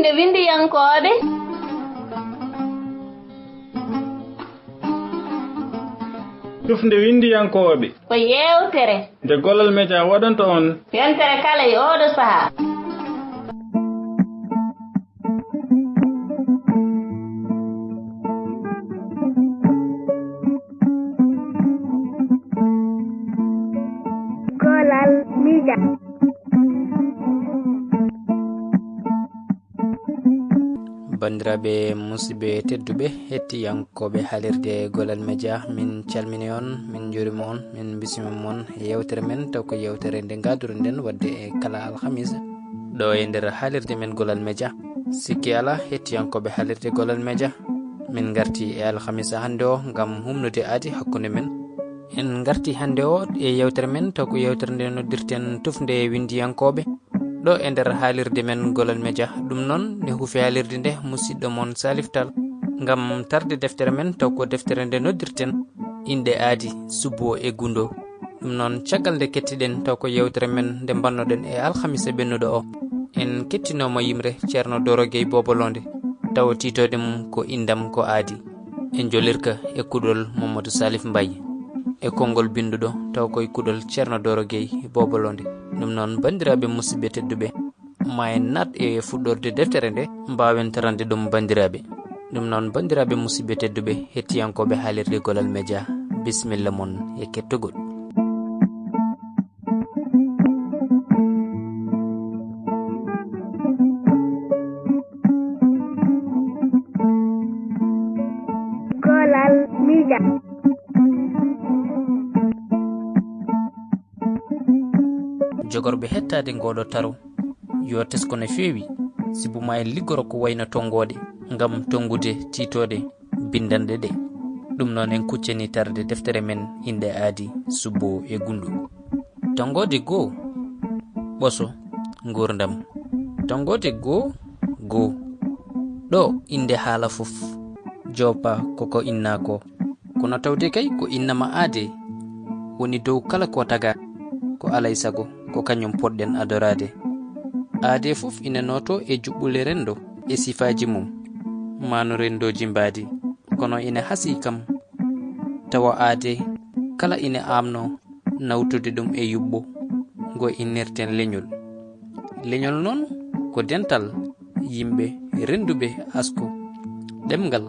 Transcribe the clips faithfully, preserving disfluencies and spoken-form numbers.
Nde winndiyankooɓe. Tufnde winndiyankooɓe. Ko yeewtere. Nde Golal Media waɗanta on. Yontere kala e ooɗo sahaa. Golal Media. Banndiraaɓe, musidɓe tedduɓe, hettiyankooɓe haalirde Golal Media, min calmini on, min njuurima on, min mbisima mon e yeewtere men, taw ko yeewtere nde ngaaduren-ɗen waɗde e kala alhamis, ɗo e nder haalirde men Golal Media. Sikki alaa, hettiyankooɓe haalirde Golal Media, min ngarti e alhamisa hannde o ngam humnude aadi hakkunde men. En ngarti hannde o e yeewtere men, taw ko yeewtere nde noddirten tufnde winndiyankooɓe, ɗo e nder haalirde men Golal Media. Ɗum noon, ne huufi haalirde nde musiɗɗo mon Salif Tall ngam tarde deftere men, taw ko deftere nde noddirten Inɗe Aadi, Subbo e Gundo. Ɗum noon, caggal nde kettiɗen taw ko yeewtere men nde mbannoɗen e alhamisa ɓennuɗo o, en kettinooma yimre Ceerno Doro Gueye Bobolonde, tawa tiitooɗe mum ko Inndam ko Aadi, e njolirka e kuɗol Mamadou Salif Mbaye, e konngol binnduɗo taw koye kuɗol Ceerno Doro Gueye Bobolonde. Ɗum noon, banndiraaɓe musidɓe tedduɓe, ma en naat e fuɗɗorde deftere nde, mbaawen tarande ɗum banndiraaɓe. Ɗum noon, banndiraaɓe musidɓe tedduɓe, hettiyankooɓe haalirde Golal Media, bisimilla mon e kettogol. Golal Media. Jogorɓe hettaade ngooɗo taro, yo tesko no feewi, sibu ma en liggoro ko wayno tonngooɗe, ngam tonngude tiitooɗe binndanɗe ɗe. Ɗum noon, en kuccani tarde deftere men Inɗe Aadi, Subbo e Gundo. Tonngoode goo, ɓoso, nguurndam. Tonngoode goo, goo. Ɗo innde haala fof, joopa koko innaa ko. Kono tawde kay ko innama aadee woni dow kala ko tagaa, ko alay sago ko kañum poɗɗen adoraade. Aadee fof ina nootoo e juɓɓule renndo e sifaaji mum, maa no renndooji mbaadi. Kono ina hasii kam tawa aadee kala ina aamnoo nawtude ɗum e yuɓɓo ngo innirten leñol. Leñol noon ko dental yimɓe rennduɓe asko, ɗemngal,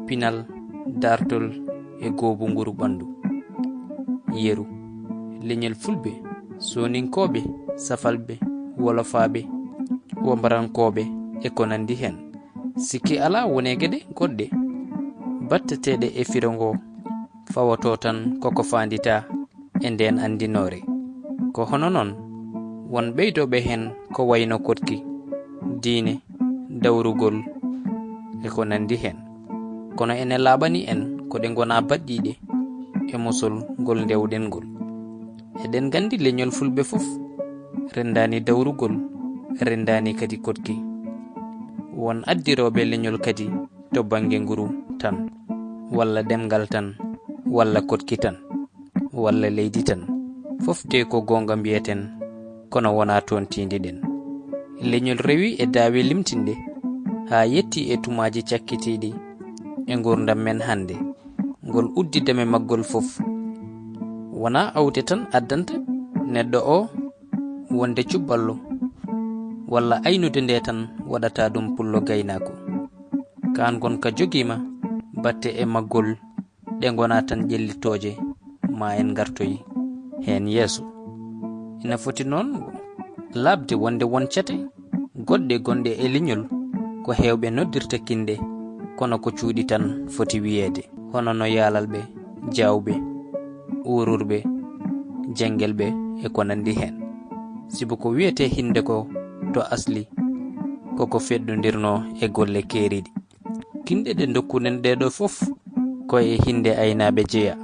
pinal, daartol e goobu nguru ɓanndu. Yeru, leñol fulɓe, sooninkooɓe, safalɓe, wolofaaɓe, wambarankooɓe e ko nanndi heen. Sikki alaa wonee geɗe goɗɗe batteteeɗe e firo ngoo fawotoo tan koko faanditaa e ndeen anndinoore. Ko hono noon, won ɓeydooɓe heen ko wayno koɗki, diine, dawrugol e ko nanndi heen. Kono ene laaɓani en ko ɗe ngonaa baɗɗiiɗe e mosol ngol ndewɗen ngol. Eɗen nganndi leñol fulɓe fof renndaani dawrugol, renndaani kadi koɗki. Won addirooɓe leñol kadi to bannge nguru tan, walla ɗemngal tan, walla koɗki tan, walla leydi tan. Fof de ko goonga mbiyeten, kono wonaa toon tiindiɗen. Leñol rewi e daawe limtinɗe, haa yetti e tumaaji cakkitiiɗi e nguurndam men hannde. Ngol uddi dame maggol fof. Wonaa awde tan addanta neɗɗo o wonde cubballo, walla aynude nde tan waɗata ɗum pullo gaynaako. Kaan ngon ka jogiima batte e maggol ɗe ngonaa tan ƴellitooje, ma en ngartoy heen yeeso. Ina foti noon laaɓde wonde won cate goɗɗe gonɗe e leñol ko heewɓe noddirta kinɗe, kono ko cuuɗi tan foti wiyeede, hono no yaalalɓe, jaawɓe, uururɓe, jenngelɓe e ko nanndi heen. Sibu ko wiyetee hinnde ko to asli, ko ko feɗɗondirnoo e golle keeriiɗe. Kinɗe ɗe ndokkuɗen ɗee ɗoo fof ko e hinnde aynaaɓe jeyaa,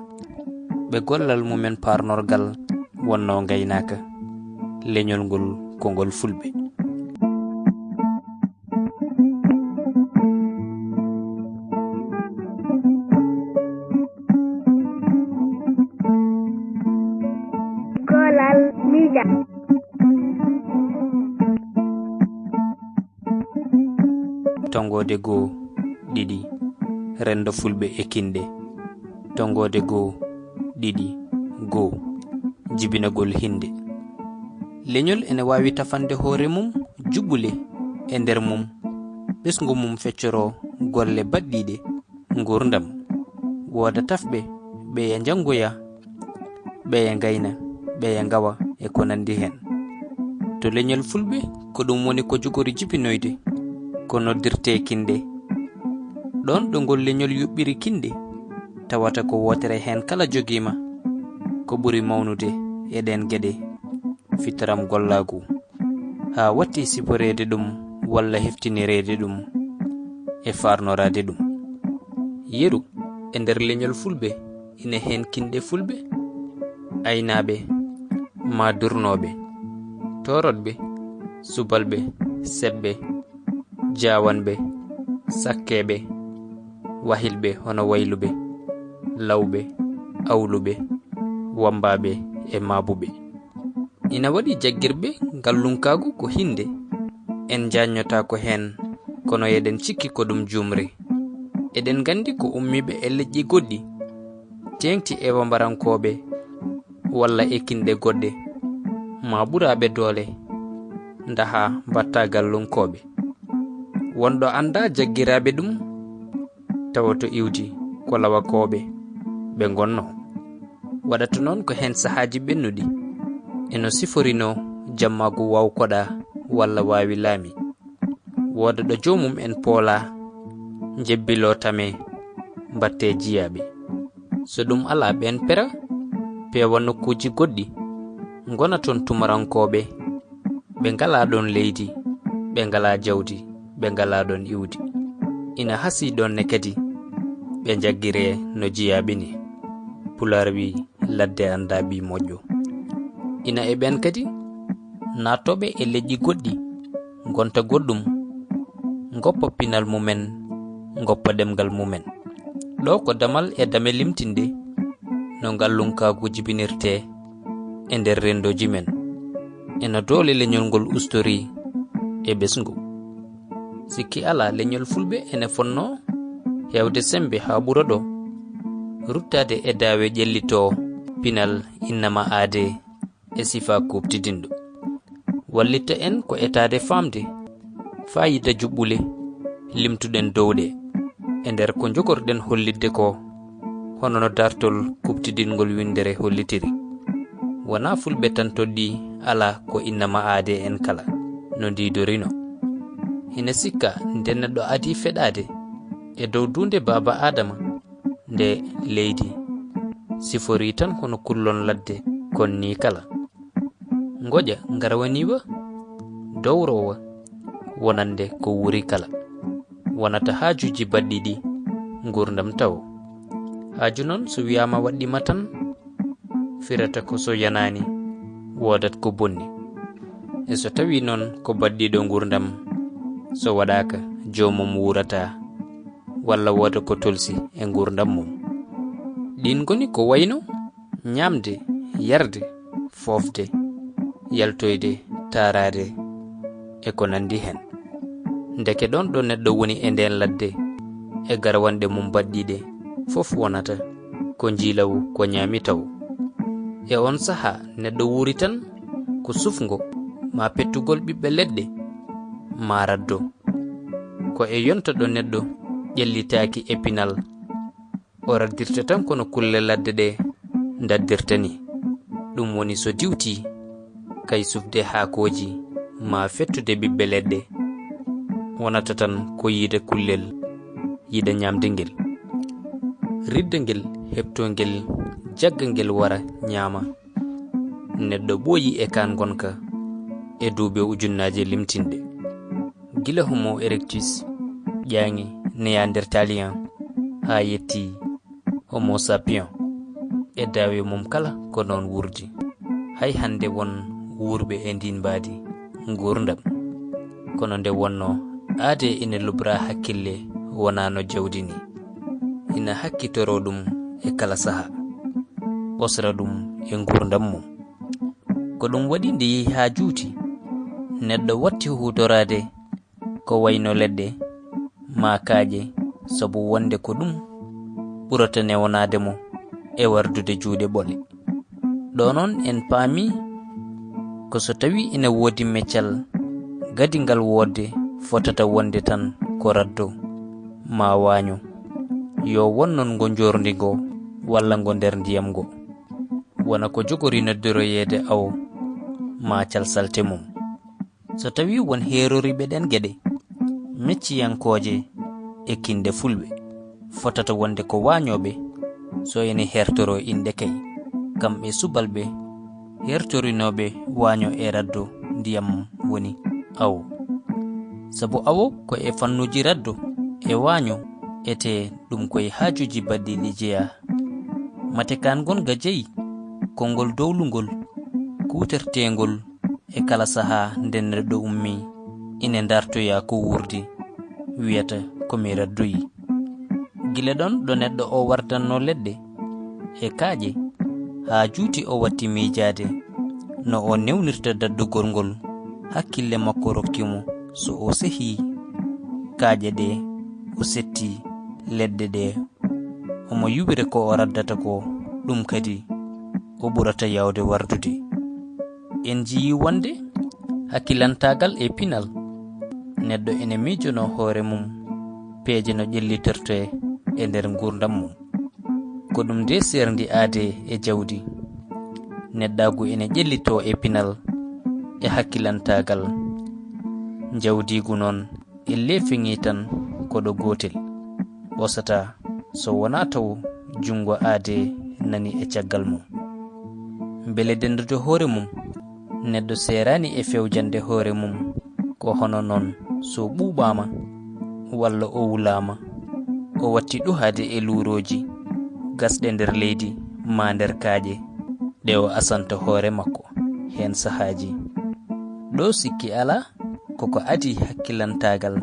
ɓe gollal mumen paarnorgal wonnoo ngaynaaka. Leñol ngol ko ngol fulɓe. Golal Media. Tonngoode goo, ɗiɗi, renndo fulɓe e kinɗe. Tonngoode goo, ɗiɗi, goo, jibinagol hinnde. Leñol ene waawi tafande hoore mum juɓɓule e nder mum, ɓesngu mum feccoroo golle baɗɗiiɗe nguurndam. Wooda tafɓe, ɓeya njanngoya, ɓeya ngayna, ɓeya ngawa e ko nanndi heen. To leñol fulɓe, ko ɗum woni ko jogori jibinoyde, ko noddirtee kinɗe. Ɗoon ɗo ngol leñol yuɓɓiri kinɗe, tawata ko wootere heen kala jogiima ko ɓuri mawnude e ɗeen geɗe, fitaram gollaagu, haa watti siforeede ɗum walla heftinireede ɗum e faarnoraade ɗum. Yeru, e nder leñol fulɓe, ina heen kinɗe fulɓe, aynaaɓe, maadurnooɓe, toorodɓe, subalɓe, seɓɓe, jaawanɓe, sakkeeɓe, wahilɓe hono wayluɓe, lawɓe, awluɓe, wammbaaɓe e maabuɓe. Ina waɗi jaggirɓe ngallunkaagu ko hinnde, en njaajnotaako heen, kono eɗen cikki ko ɗum juumre. Eɗen nganndi ko ummiiɓe e leƴƴi goɗɗi, teeŋti e wambarankooɓe walla e kinɗe goɗɗe, maa ɓuraaɓe doole, ndahaa mbaɗta ngallunkooɓe. Wonɗo anndaa jaggiraaɓe ɗum, tawa to iwdi ko lawakooɓe ɓe ngonnoo. Waɗata noon ko heen sahaaji ɓennuɗi, eno siforinoo jammaagu waaw koɗa walla waawi laami. Wooda ɗo joomum en poolaa, njebbiloo tamee, mbaɗtee jiyaaɓe. So ɗum alaa, ɓeen pera, peewa nokkuuji goɗɗi, ngona toon tumarankooɓe, ɓe ngalaa ɗoon leydi, ɓe ngalaa jawdi, ɓe ngalaa ɗoon iwdi. Ina hasii ɗoon ne kadi, ɓe njaggiree no jiyaaɓe ni. Pulaar wii, "Ladde anndaa ɓii moƴƴo." Ina e ɓeen kadi, naattooɓe e leƴƴi goɗɗi, ngonta goɗɗum, ngoppa pinal mumen, ngoppa ɗemngal mumen. Ɗo ko damal e dame limtinɗe no ngallunkaagu jibinirtee e nder renndooji men, e no doole leñol ngol ustorii e ɓesngu. Sikki alaa, leñol fulɓe ene fonnoo heewde semmbe haa ɓura ɗo, ruttaade e daawe ƴellitoo pinal innama aadee e sifaa kuuɓtidinɗo. Wallitta en ko etaade faamde faayiida juɓɓule limtuɗen dow ɗe, e nder ko njogorɗen hollitde ko, hono no daartol kuuɓtidinngol winndere hollitiri. Wonaa fulɓe tan toɗɗii, alaa ko innama aadee en kala, no ndiidorinoo. Ina sikka nde neɗɗo adii feɗaade e dow duunde Baaba Aadama, nde leydi siforii tan hono kullon ladde kon nii kala. Ngoƴa ngarwaniiwa, dowroowa, wonande ko wuuri kala. Wonata haajuuji baɗɗiiɗi nguurndam tawo. Haaju noon so wiyaama waɗɗiima tan, firata ko so yanaani, woodat ko bonni. E so tawii noon ko baɗɗiiɗo nguurndam, so waɗaaka, joomum wuurataa, walla wooda ko tolsi e nguurndam mum. Ɗiin ngoni ko wayno ñaamde, yarde, foofde, yaltoyde, taaraade, e ko nanndi heen. Ndeke ɗoon ɗo neɗɗo woni e ndeen ladde, e garwanɗe mum baɗɗiiɗe, fof wonata ko njiilawu, ko ñaami taw. E oon sahaa, neɗɗo wuuri tan ko sufngo, maa pettugol ɓiɓɓe leɗɗe, maa raddo. Ko e yonta ɗo neɗɗo ƴellitaaki e pinal, o raddirta tan kono kulle ladde ɗe ndaddirta ni. Ɗum woni so diwtii, kay sufde haakooji maa fettude ɓiɓɓe leɗɗe, wonata tan ko yiide kullel, yiida ñaamde ngel. Ridda ngel, heɓtoo ngel, jagga ngel wara ñaama. Neɗɗo ɓooyi e kaan ngonka e duuɓi ujunnaaje limtinɗe. Gila Homo erectus ƴaaŋi Néandertalien haa yetti Homo sapien, e daawe mum kala ko noon wuurdi. Hay hannde won wuurɓe e ndiin mbaadi nguurndam. Kono nde wonnoo aadee ina lubra hakkille wonaa no jawdi ni. Ina hakkitoroo ɗum e kala sahaa, ɓosra ɗum e nguurndam mum. Ko ɗum waɗi nde yehi haa juuti, neɗɗo watti huutoraade ko wayno leɗɗe, maa kaaƴe, sabu wonde ko ɗum ɓurata newanaade mo e wardude juuɗe ɓole. Ɗo noon en paami ko so tawii ina woodi meccal gadingal woodde fotata wonde tan ko raddo maa waaño, yo won noon ngo njoorndi ngoo walla ngo nder ndiyam ngoo, wona ko jogori noddoroyeede awo maa calsalte mum. So tawii won heeroriiɓe ɗeen geɗe, mecciyankooje e kinnde fulɓe, fotata wonde ko waañooɓe, so ene heertoroo inɗe kay, kam e subalɓe heertorinooɓe waaño e raddo ndiyam woni awo. Sabu awo ko e fannuuji raddo e waaño etee ɗum ko e haajuuji baɗɗiiɗi jeyaa. Mate kaan ngon ga jeyi konngol dowlungol kuuterteengol e kala sahaa nde neɗɗo ummii, ine ndartoyaa ko wuurdi, wiyata ko mi raddoyi. Gila ɗoon ɗo neɗɗo o wardannoo leɗɗe e kaaƴe, haa juuti o watti miijaade no o newnirta daɗɗugol ngol, hakkille makko rokki mo so o sehii kaaƴe ɗe, o setti leɗɗe ɗe, omo yuwira ko o raddata ko, ɗum kadi o ɓurata yaawde wardude. En njiyii wonde hakkilantaagal e pinal, neɗɗo ene miijonoo hoore mum peeje no ƴellitortee e nder nguurndam mum. Ko ɗum nde seerndi aadee e jawdi. Neɗɗaagu ene ƴellitoo e pinal e hakkilantaagal. Njawdiigu noon e leefeŋii tan ko ɗo gootel. Ɓosata so wonaa taw junngo aadee nani e caggal mum. Mbele denndude hoore mum, neɗɗo seeraani e fewjande hoore mum, ko hono noon so ɓuuɓaama walla o wulaama, o watti ɗuhaade e luurooji gasɗe nder leydi maa nder kaaƴe ɗe o asanta hoore makko heen sahaaji. Ɗo sikki alaa, koko adii hakkilantaagal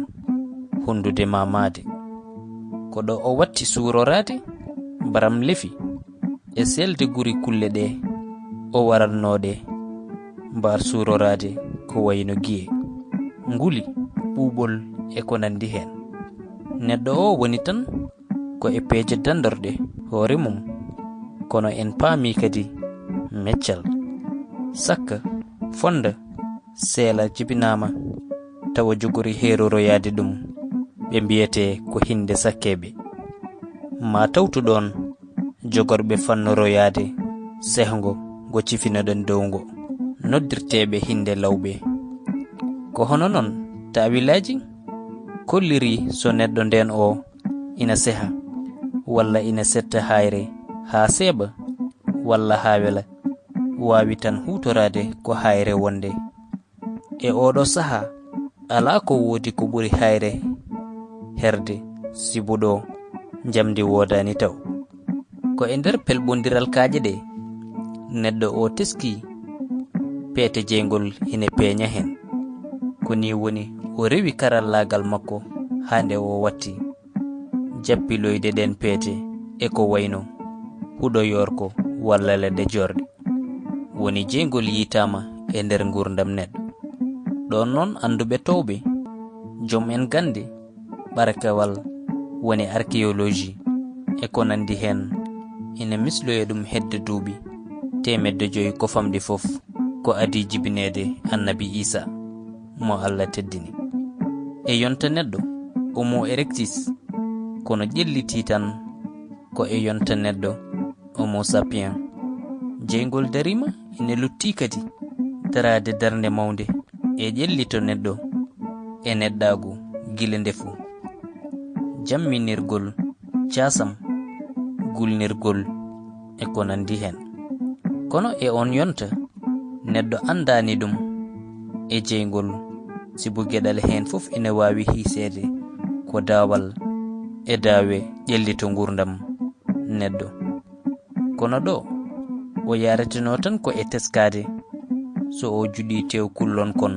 hunndude maa maayde. Ko ɗo o watti suuroraade mbaram lefi e selde guri kulle ɗe o waratnoo ɗe mbaar suuroraade ko wayno giye, nguli, ɓuuɓol e ko nanndi heen. Neɗɗo o woni tan ko e peeje danndorɗe hoore mum, kono en paami kadi meccal, sakka, fonnda, seela jibinaama, tawa jogori heeroroyaade ɗum, ɓe mbiyetee ko hinnde sakkeeɓe. Maa tawtu ɗoon jogorɓe fannoroyaade sehngo ngo cifinoɗen dow ngo, noddirteeɓe hinnde lawɓe. Ko hono noon taawilaaji kolliri so neɗɗo ndeen o ina seha, walla ina setta haayre haa seeɓa, walla haa wela, waawi tan huutoraade ko haayre wonde. E ooɗo sahaa, alaa ko woodi ko ɓuri haayre herde, sibu ɗo njamndi woodaani taw. Ko e nder pelɓondiral kaaƴe ɗe, neɗɗo o teskii peete jeyngol ine peeña heen. Ko nii woni o rewi karallaagal makko haa nde o watti jappiloyde ɗeen peete e ko wayno huɗo yoorko walla leɗɗe joorɗe. Woni jeyngol yiytaama e nder nguurndam neɗɗo. Ɗoon noon annduɓe toowɓe, joom en gannde, ɓarakewal, woni arkeoloji, e ko nanndi heen, ina misloya ɗum hedde duuɓi teemedde joy ko famɗi fof, ko adii jibineede Annabi Iisaa, mo Alla teddini. E yonta neɗɗo, Homo erectus, kono ƴellitii tan ko e yonta neɗɗo, Homo sapiens. Jeyngol dariima ina luttii kadi daraade darnde mawnde e ƴellito neɗɗo e neɗɗaagu gila ndefu, jamminirgol caasam, gulnirgol e ko nanndi heen. Kono e oon yonta, neɗɗo anndaani ɗum e jeyngol, sibu geɗal heen fof ina waawi hiiseede ko daawal e daawe ƴellito nguurndam neɗɗo. Kono ɗo, o yaaretenoo tan ko e teskaade, so o juɗii tew kullon kon,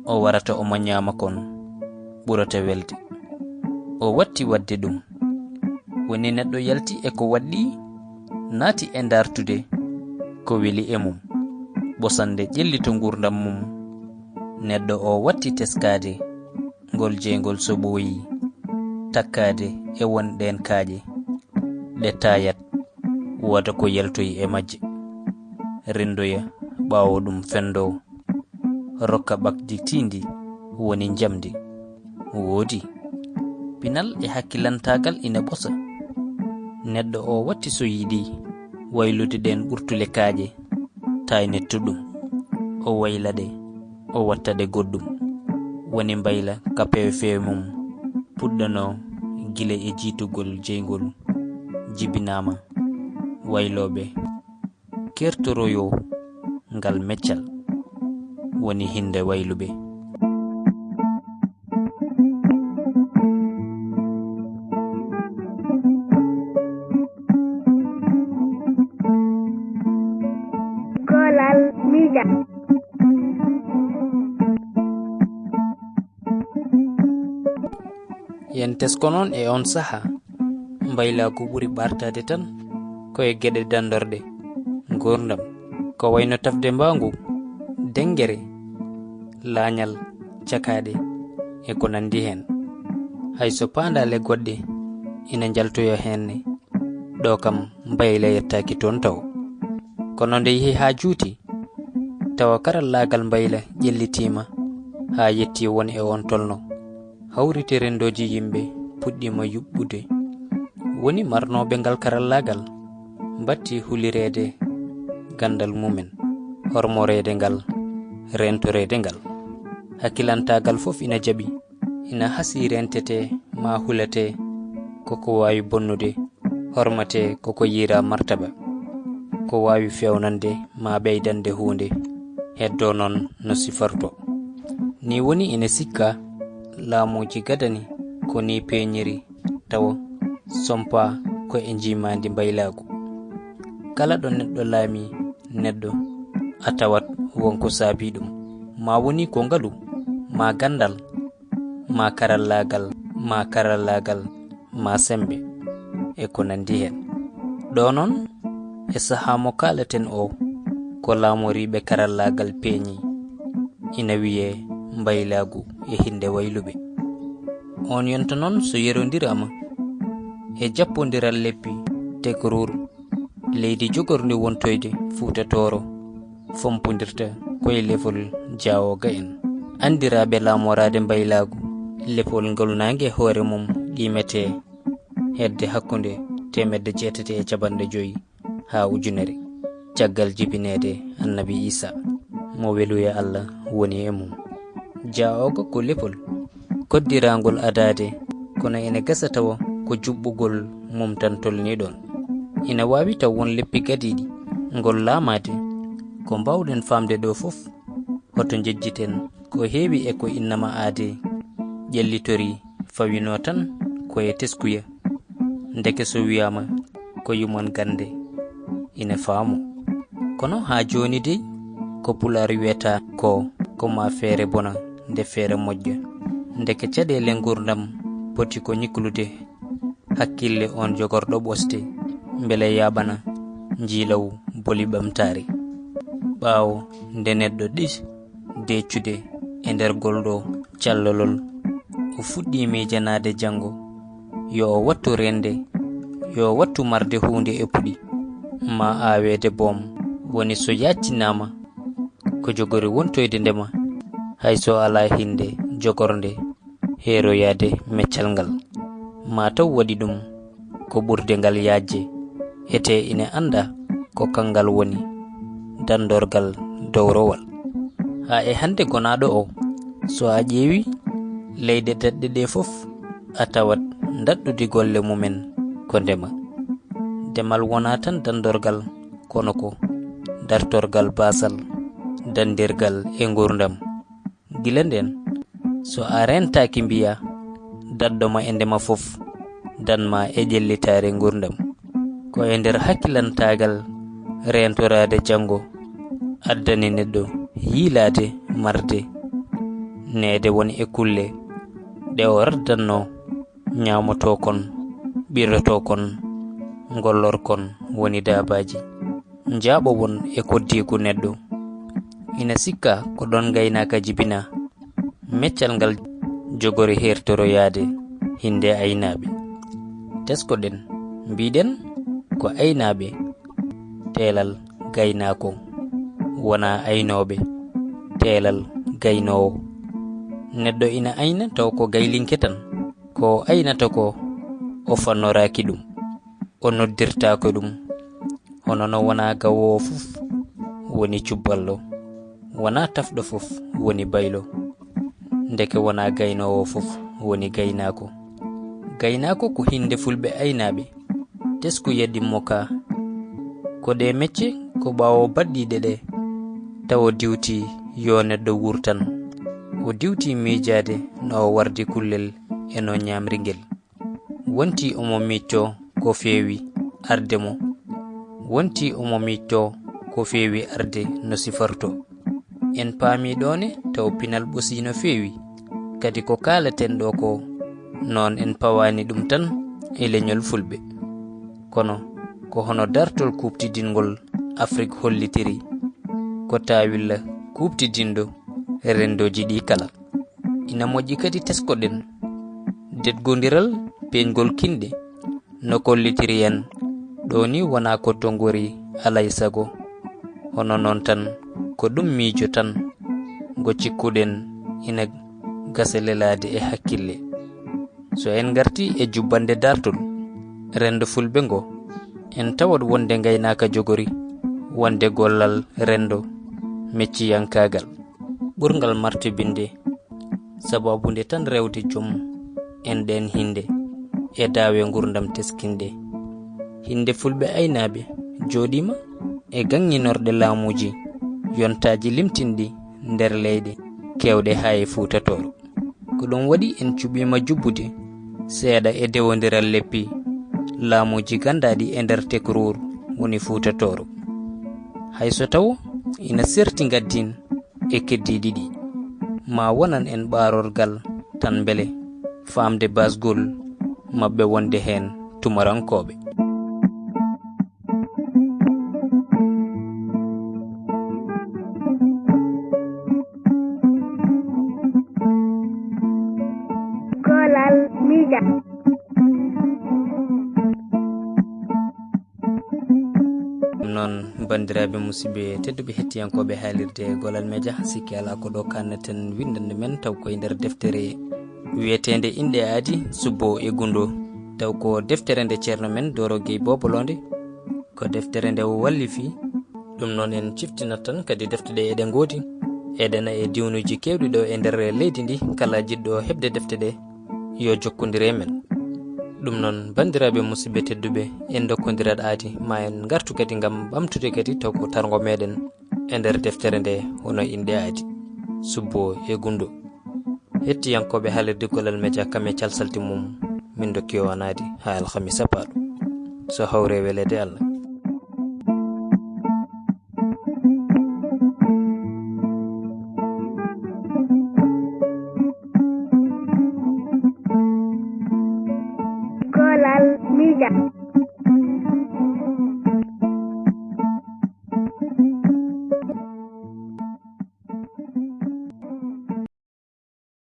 o warata omo ñaama kon, ɓurata welde. O watti waɗde ɗum. Woni neɗɗo yalti e ko waɗɗii, naati e ndaartude ko weli e mum. Ɓosannde ƴellito nguurndam mum, neɗɗo o watti teskaade ngol jeyngol so ɓooyii. takkaade e won ɗeen kaaƴe, ɗe taayat, wooda ko yaltoyi e majje, renndoya ɓaawo ɗum fenndoo, rokka ɓakdi tiindi woni njamndi. Woodi pinal e hakkilantaagal ina ɓosa. Neɗɗo o watti so yiɗi waylude ɗeen ɓurtule kaaƴe, taayne to ɗum, o wayla ɗe, o watta ɗe goɗɗum. Woni mbayla ka pewe-fewe mum puɗɗanoo gila e jiytugol jeyngol jibinaama waylooɓe. Keertoroyoo ngal meccal woni hinnde wayluɓe. Kolal Mija. Yen tesko noon e oon sahaa, mbaylaagu ɓuri ɓaartaade tan ko e geɗe danndorɗe nguurndam, ko wayno tafde mbaangu, denngere, laañal, cakaaɗe, e ko nanndi heen. Hay so paandaale goɗɗe ina njaltoya heen ne, ɗo kam mbayla yettaaki toon tawo. Kono nde yehi haa juuti, tawa karallaagal mbayla ƴellitiima haa yetti won e oon tolno. Hawrite renndooji yimɓe puɗɗiima yuɓɓude. Woni marnooɓe ngal karallaagal mbaɗti hulireede ganndal mumen, hormoreede ngal, reentoreede ngal. Hakkilantaagal fof ina jaɓi, ina hasii reentetee maa hulatee ko ko waawi bonnude, hormatee ko ko yiiraa martaba, ko waawi feewnande maa ɓeydande huunde, heddoo noon no sifortoo. Nii woni ina sikkaa laamuuji gadani ko nii peeñiri tawa sompaa ko e njiimaandi mbaylaagu. Kala ɗo neɗɗo laamii neɗɗo, a tawat won ko saabii ɗum. Maa wonii ko ngalu, maa ganndal, maa karallaagal, maa karallaagal, maa semmbe, e ko nanndi heen. Ɗo noon, e sahaa mo kaalaten o, ko laamoriiɓe karallaagal peeñi, ina wiyee mbaylaagu e hinnde wayluɓe. Oon yonta noon so yerondiraama e jappondiral leppi tekruur, leydi jogorndi wontoyde Fuuta Tooro fompondirta ko e lefol Jaawooga en. Anndiraaɓe laamoraade mbaylaagu, lefol ngol naange hoore mum qiimetee hedde hakkunde teemedde jeetati e capanɗe joy haa ujunere, caggal jibineede Annabi Iisaa, mo weluya Alla woni e mum. Jaawooga ko lefol koddiraangol adaade, kono ene gasa tawa ko juɓɓugol mum tan tolnii ɗoon. Ina waawi taw won leppi gadiiɗi ngol laamaade. Ko mbaaw-ɗen faamde ɗo fof, hoto njejjiten ko heewi e ko innama aadee ƴellitorii, fawinoo tan ko e teskuya. Ndeke so wiyaama ko yumon gannde, ina faamoo. Kono haa jooni dey, ko Pulaar wiyata ko, ko maa feere bona nde feere moƴƴa. Ndeke caɗeele nguurndam poti ko ñiklude hakkille oon jogorɗo ɓosde, mbele yaaɓana njiilaw boli ɓamtaare. Ɓaawo nde neɗɗo ɗi deecude e nder ngol ɗoo callolol, o fuɗɗii miijanaade janngo, yo o wattu reende, yo o wattu marde huunde e puɗi, maa aaweede boom, woni so yaaccinaama ko jogori wontoyde ndema, hay so alaa hinnde jogornde heeroyaade meccal ngal. Maa taw waɗi ɗum ko ɓurde ngal yaajde, etee ine annda ko kanngal woni danndorgal dowrowal. Haa e hannde gonaaɗo o, so a ƴeewi leyɗe daɗɗe ɗe fof, a tawat daɗɗudi golle mumen ko ndema. Ndemal wonaa tan danndorgal, kono ko dartorgal baasal, danndirgal e nguurndam. Gila ndeen, so a reentaaki mbiyaa, daɗɗo ma e ndema fof, dan ma e ƴellitaare nguurndam. Ko e nder hakkilantaagal reentoraade janngo addani neɗɗo yiilaade marde, neede won e kulle ɗe o raddannoo, ñaamotoo kon, ɓirotoo kon, ngollor kon woni daabaaji. Njaaɓo won e koddiigu neɗɗo. Ina sikka ko ɗoon ngaynaaka jibinaa. Meccal ngal jogori heertoroyaade. Hinnde aynaaɓe. Teskoɗen, mbiɗen ko aynaaɓe, teelal gaynaako, wonaa aynooɓe, teelal gaynoowo. Neɗɗo ina ayna taw ko gaylinke tan, ko o aynata ko o fannoraaki ɗum, o noddirtaako ɗum, hono no wonaa gawoowo fof woni cubballo, wonaa tafɗo fof woni baylo, ndeke wonaa gaynoowo fof woni gaynaako. Gaynaako ko hinnde fulɓe aynaaɓe, teskuya ɗimmo ka. Ko ɗe mecce ko ɓaawo baɗɗiiɗe ɗe, tawa diwti yo neɗɗo wuur tan. O diwti miijaade no o wardi kullel e no ñaamri ngel. Wonti omo miijtoo ko feewi arde mo. Wonti omo miijtoo ko feewi arde no sifortoo. En paami ɗoo ne taw pinal ɓosii no feewi. Kadi ko kaalaten ɗoo ko noon en pawaani ɗum tan e leñol fulɓe. Kono ko hono dartol kuuɓtidinngol Afrik hollitiri, ko taawilla kuuɓtidinɗo renndooji ɗii kala. Ina moƴƴi kadi teskoɗen deɗgondiral peeñgol kinɗe no kollitiri en. Ɗoo ni wonaa ko tonngori alaa e sago, hono noon tan ko ɗum miijo tan ngo cikkuɗen ina gasa lelaade e hakkille. So en ngartii e jubbannde daartol renndo fulɓe ngo, en tawat wonde ngaynaaka jogori wonde gollal renndo mecciyankaagal. Ɓurngal martibinde, sabaabu nde tan rewde joom en ɗeen hinnde e daawe nguurndam teskinɗe. Hinnde fulɓe aynaaɓe jooɗiima e gaŋŋinorɗe laamuuji yontaaji limtinɗi nder leyɗe keewɗe haa e Fuuta Tooro. Ko ɗum waɗi en cuɓiima jubbude seeɗa e dewondiral leppi laamuuji ganndaaɗi e nder tekruur woni Fuuta Tooro. Hay so tawo ina serti ngaddiin e keddiiɗi ɗi, ma wonan en ɓaarorgal tan mbele faamde baasgol maɓɓe wonde heen tumarankooɓe. Kolal Media. Ɗum noon, banndiraaɓe musidɓe tedduɓe hettiyankooɓe haalirde Golal Media, sikki alaa ko ɗo kaanneten winndande men taw koye nder deftere wiyeteende Inɗe Aadi Subbo e Gunndo, taw ko deftere nde ceerno men Dooro Gey Boobolonde, ko deftere nde o wallifi. Ɗum noon en ciftinat tan kadi defte ɗe eɗe ngoodi, eɗena e diwnuuji keewɗi ɗo e nder leydi ndi, kala jiɗɗo heɓde defte ɗe yo jokkondir e men. Ɗum noon, banndiraaɓe musidɓe tedduɓe, en ndokkondirat aadi, ma en ngartu kadi ngam ɓamtude kadi taw ko tarngo meɗen e nder deftere nde, hono Inɗe Aadi Subbo e Gunndo. Hettiyankooɓe haalirde Golal Media, kam e calsalti mum, min ndokki on aadi haa alhamisa paaɗo, so hawre weleede Allah. Golal Media.